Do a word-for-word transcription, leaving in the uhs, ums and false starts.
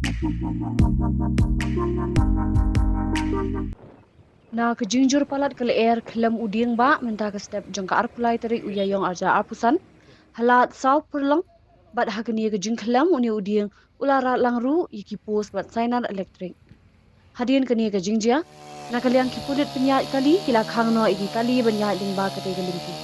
Na ka jingjur palat ka lyer khlem u dieng ba mynta ka step jong ka arphew lai tarik u Ïaïong arhajar arphew san. Ha lad saw pyrlong bad ha kane ka jingkhlem une u dieng u la rah lang ruh ïa ki post bad sainar elektrik. Hadien kane ka jingjia, na ka liang ki pulit pynïaid kali ki la khang noh ïa ki kali ban ïaid lyngba katei ka lynti.